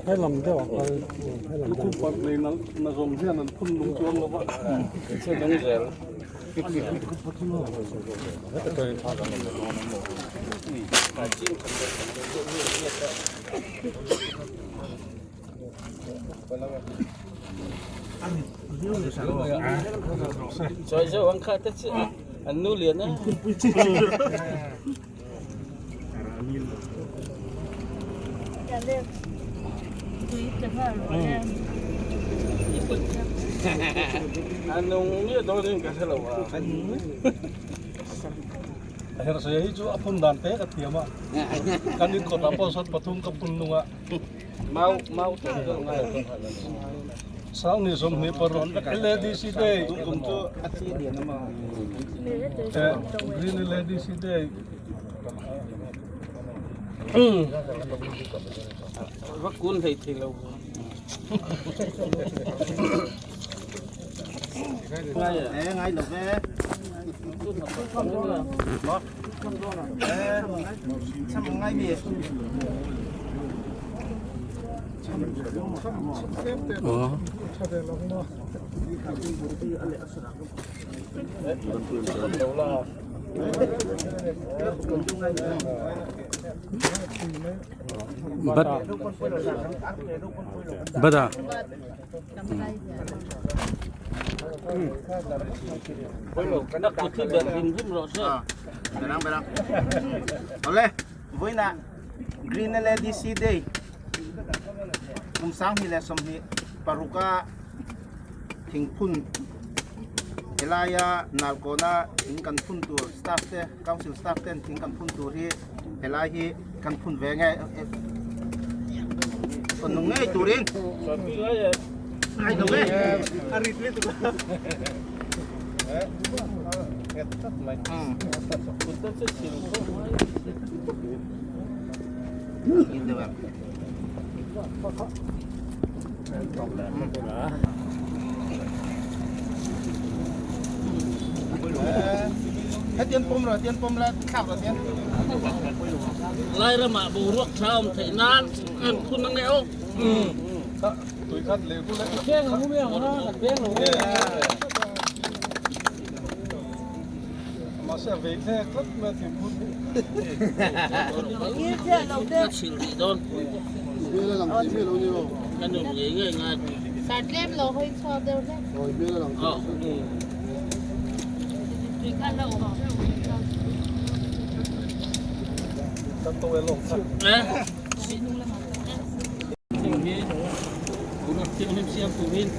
Helam deuh ah kal helam deuh. Lukhum parh nei na zawm hian an phun nung chuang lo va. Nung zel. Sawi zeuh ang kha te chi an nu lian a. A nung nge dawn in ka hre lo a. A hersaia hi chu a phun dan te ka thiam a, kan in kawtah pawh sawn pathum ka phun nung a. Mau mau tur chu ngai a. 20 26 LADC Day Kum chu a chi lian a maw. Green LADC Day. Va kun hlei thei lo. Ngai ngai lo ve. Ngai mi. Bat bada. Berang berang. Ole, voina Green LADC Day. Kum 2026 thingphun helaia Nalkawna thing kan phun tur staff te council staff ten thing kan phun tur hi helai hi kan phun ve nge sawn nung ngei turin ngai lo e a rit rit Hetian pawm rawh, hetian pawm la, thlak rawh hetian. Lai ramah boruak tha awm theih nan an phun ang e aw. Tui khat leh ku leh. Beng ang umi ang a, kan beng lo e. Mahse a vei thlek tlat mai a thingphun hi. Ka chhilh rih dawn. Ka nu ngei ngei ngai. Sar tlem lo hawi chhuak deuh hlek. Tui kha lo awm teuh. Kan tawel awm kha. Thing hi boruak thianghlim siam turin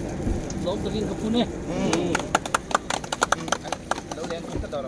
lawm takin ka phun e. Lo len tum ka dawr.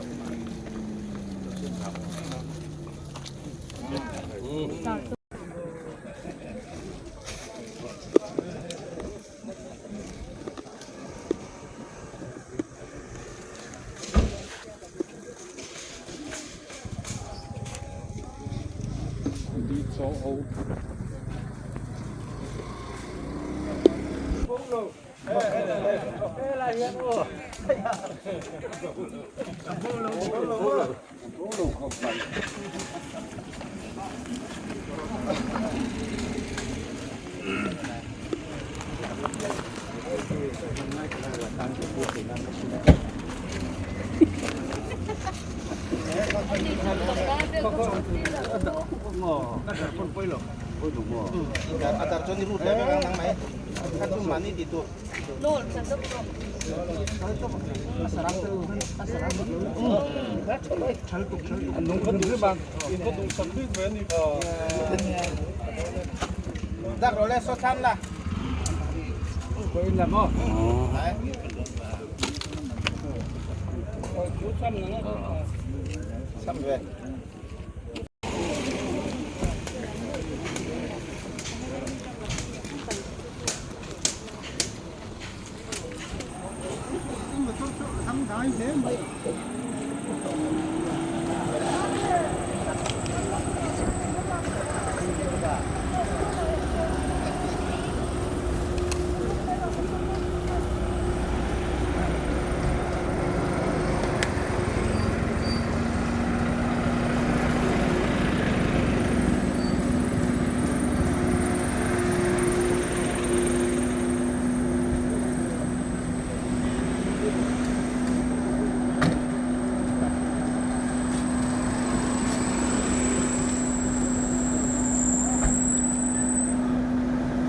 Atar chuan i rut leh vek ang nang mai. Kha chu mahni tih tur. Dak rồi lên số thăm là. Sắm về.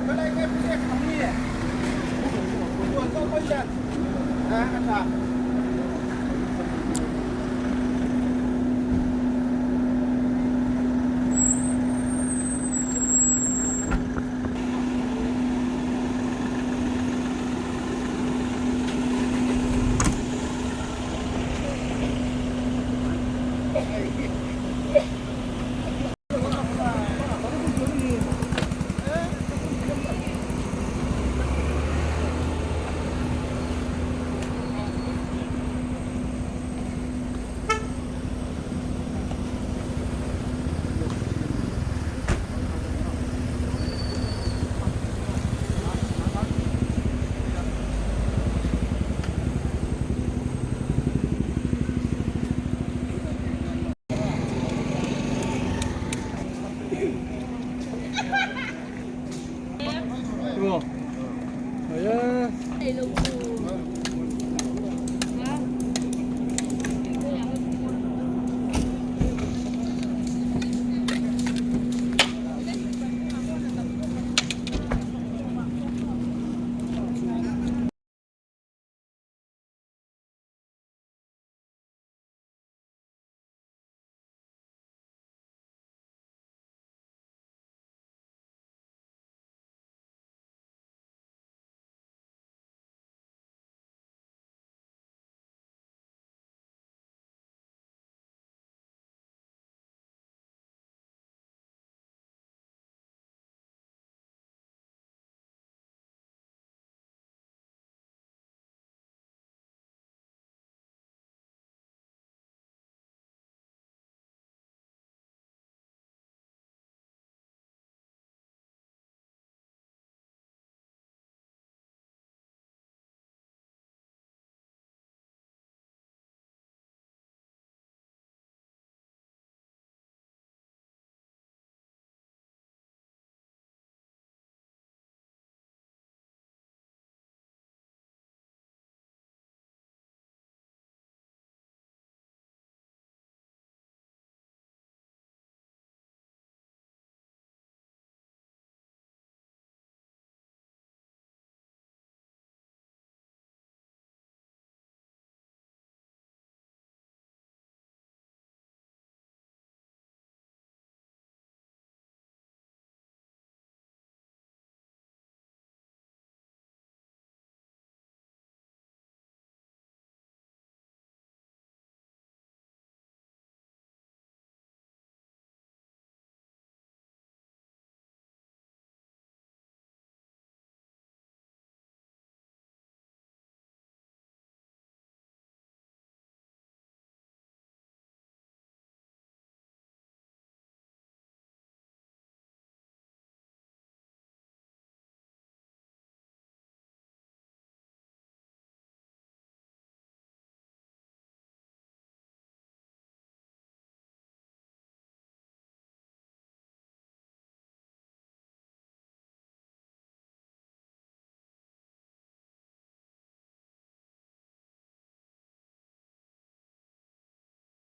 Cái này cái cái thằng này. Tuần tôi có tiền. À, à.